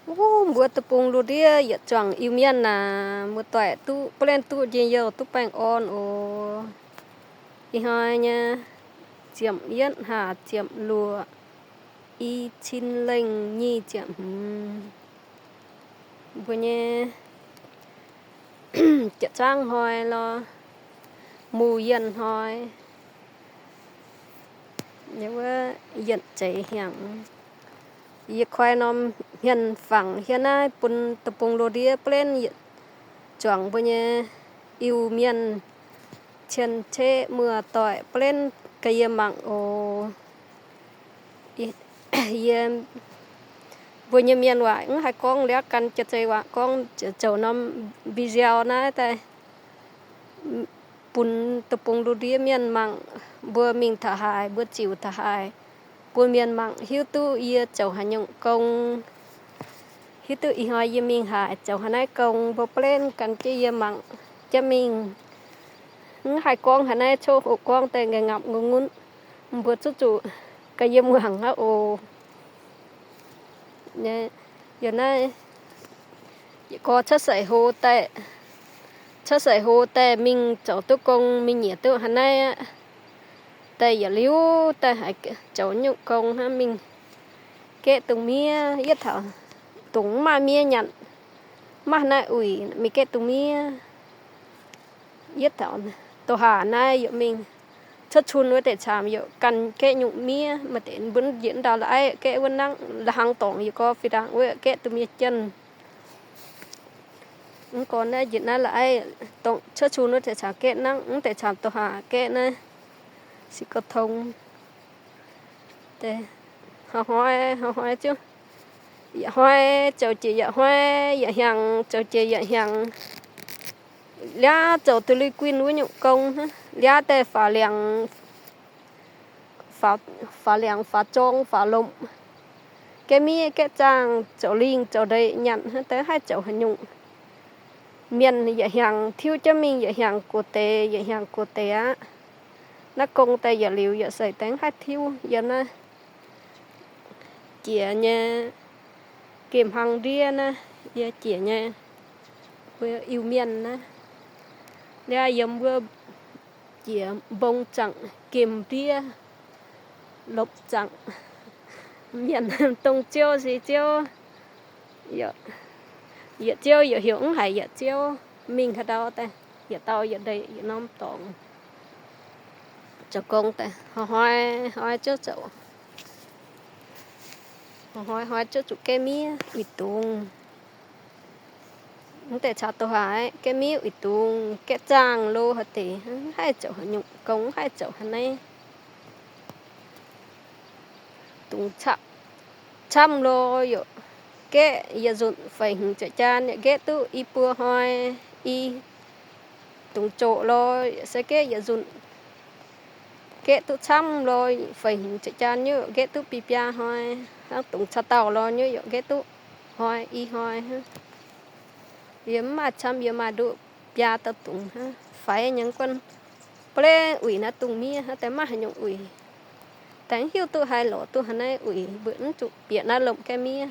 Wuov mbuo deic-bung lungh ndiev yietc zuangx Iu-Mienh naaic, muoz-doic duqv, ba'lengh duqv njien-youh duqv baengh orn oc. Ih hnoi nyei ziepc yietv hlaax ziepc luoqc, i cin lengh nyic ziepc hmz, mbuo nyei jiepc-zaangv hnoi lorh, muoz-yienh hnoi, wuov yienc zeiz hnyangx. Yie koi norm hmien fangx hietv naaiv bun deic-bung lungh ndiev ba'lengh yietc zuangx mbuo nyei Iu-Mienh cien-ceqv muoz-doic ba'lengh ga'yie mangc oc. Yie, mbuo nyei mienh waac mv haih gorngv liav gan jaav-zei waac gorngv zoux norm video naaiv daaih bun deic-bung lungh ndiev mienh mangc, mbuo mingh taux haaix, mbuo ziux taux haaix, bun mienh mangc hiuv duqv yie zoux haaix nyungc gong, hiuv duqv ih hnoi yie mingh haaix, zoux haaix naaiv gong, mbuo ba'lengh gan jienv yie mangc jienv mingh. Mv haih gorngv haaix naaiv coqv hoqc gorngv daaih ngaengc ngapc ngunv ngunv, mbuo zuqc zuqc ga'yie muangx aqv oc. Yie naaiv yietc gorx cuotv seix hlo daaih, cuotv seix hlo daaih mingh zoux duqv gong, mingh nyiec duqv haaix naaiv aqv. Daaih yietc liuz daaih haiz zoux nyungc gong hnangv, mingh gaeqv dungz miev, yietv taux dungz mv maaih miev nyanc, mv maaih haaix naaiv uix, mingh gaeqv dungz miev. Yietv taux doqc haac naaiv yaac mingh cuotv cun wuov deix caamx yaac ganh gaeqv nyungc miev, maaih deix mbuo njiec ndau la'aiv gaeqv wuov nangv, la'hnaangx dorngc yie gorx fih ndaangc wuov gaeqv dungz miev jienv. Mv gorx naaiv njiec naaiv la'aiv dorngc cuotv cun wuov deix caamx gaeqv nangv, mv deix caamx doqc haac gaeqv naaiv. Se gorx tong hnoi-hnoi, hnoi-hnoi ziouc, yietc hnoi zoux jiex yietc hnoi, yietc hnyangx zoux jiex yietc hnyangx. Liaav zoux duqv lui guinh wuov nyungc gong hnangv. Liaav daaih faaux liangx, faaux, faaux liangx, faaux zorng, faaux lomc, gaeqv miev gaeqv zaangh, zoux lingh zoux ndeic nyanc hnangv, daaih haih zoux haaix nyungc. Mienh yietc hnyangx tiuv jienv mingh, yietc hnyangx gox deix, yietc hnyangx gox deix aqv. Naaiv gong daaih yietc liuz yietc seix daaih haih tiuv yiem naaiv jiex nyei gemh hlang ndiev naaiv, yie jiex nyei mbuo Iu-Mienh naaiv. Liaav yiem wuov jiex mbong zaangc gemh ndiev, lopc zaangc, mienh dongh ziouv se ziouv, yietc ziouv yaac heuc mv haic yietc ziouv, mingh haaix ndau daaih yietc dauh yietc ndeic yietc norm dorngx zoux gong daaih hnoi-hnoi ziouc zoux, hnoi-hnoi ziouc zuqc gaeqv miev uix dungz. Mv deix caux doqc haac gaeqv miev uix dungz, gaeqv zaangh lo haaix deix, mv haih zoux haaix nyungc gong, mv haih zoux haaix naaiv. Dungz camv lo yaac gaeqv yietc nzunc feix hmz ziepc jaan yaac gaeqv duqv i buo hnoi, i dungz zoqc lo se gaeqv yietc nzunc gaeqv duqv camv lo feix hmz ziepc jaan nyei yaac gaeqv duqv biaa biaa hnoi. Hnangv dungz caux dauh lo nyei yaac gaeqv duqv hnoi i hnoi hnangv. Yie mv maaih camv, yie maaih nduqc biaa dauh dungz hnangv. Faix nyei guanh ba'lengh uix naaiv dungz miev hnangv, daaih maiv haaix nyungc uix. Daaih mv hiuv duqv haaix lorz duqv haaix naaiv uix, mbuo mv zuqc bieqc naaiv lomc gaeqv miev.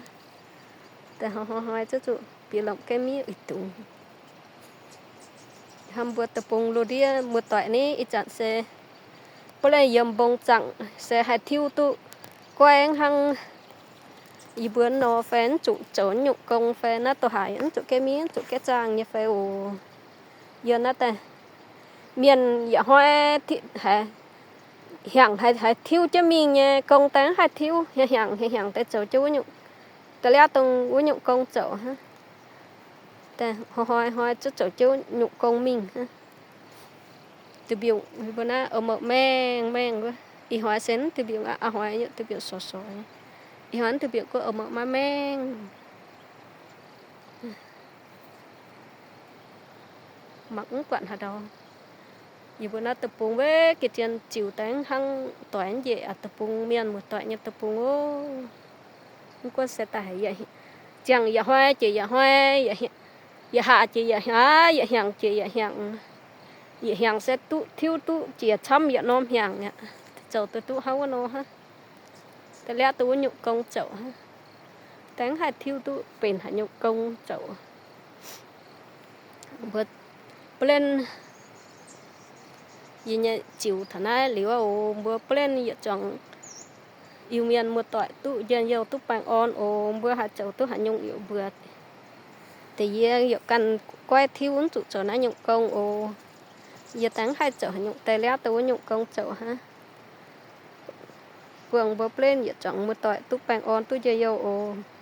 Daaih hnoi-hnoi zuqc bieqc lomc gaeqv miev uix dungz. Hnangv mbuo deic-bung lungh ndiev muoz-doic ni ih zanc se ba'lengh yiem mbong zaangc se haih tiuv duqv goiv hnangv yie mbuo nor fai mv zuqc zoux nyungc gong fai naaiv doqc haaix mv zuqc gaeqv miev, mv zuqc gaeqv zaangh nyei fai oc. Yie naaiv daaih mienh yietc hnoi hnyangx haiz tiuv jienv mingh nyei gong daaih mv haih tiuv, hnyangx hnyangx daaih zoux jienv wuov nyungc, da'liav dongh wuov nyungc gong zoux hnangv. Hnoi-hnoi ziouc zoux jienv nyungc gong mingh hnangv. Duih mbiungc mbuo naaiv oix mouc maengh maengh wuov. Ih hnoi se mv duih mbiungc aqv, a'hnoi duih mbiungc sov sov. Ih hnoi mv duih mbiungc guov oix mouc maiv maengh. Mangc mv buatc haaix ndau. Yie mbuo naaiv deic-bung wuov geh zien ziux daaih hnangv doix njiec aqv, deic-bung mienh muoz-doic nyei deic-bung oc. Mv gunv se daaih ziangh yietc hnoi jiex yietc hnoi, yietc haav jiex yietc haav, yietc hnyangx jiex yietc hnyangx. Yietc hnyangx se duqv tiuv duqv jiex camv yietc norm hnyangx aqv. Zoux duqv duqv hnangv wuov nor hnangv. Da'liav duqv wuov nyungc gong zoux hnangv. daaih mv haih tiuv duqv benx haaix nyungc gong zoux. Mbuo blenv yie nyei ziux taux naaiv liuz oc, mbuo blenv yietc zuangx Iu-Mienh muoz-doic duqv njien-youh duqv baengh orn oc. Mbuo haih zoux duqv haaix nyungc yaac mbuox deix yie, yaac ganh goiv tiuv, mv zuqc zoux naaiv nyungc gong oc. Yie daaih mv haih zoux haaix nyungc daaih liaauv dongh wuov nyungc gong zoux hnangv. Buangh mbuo blenv yietc zuangx muoz-doic duqv baengh orn duqv njien-youh oc.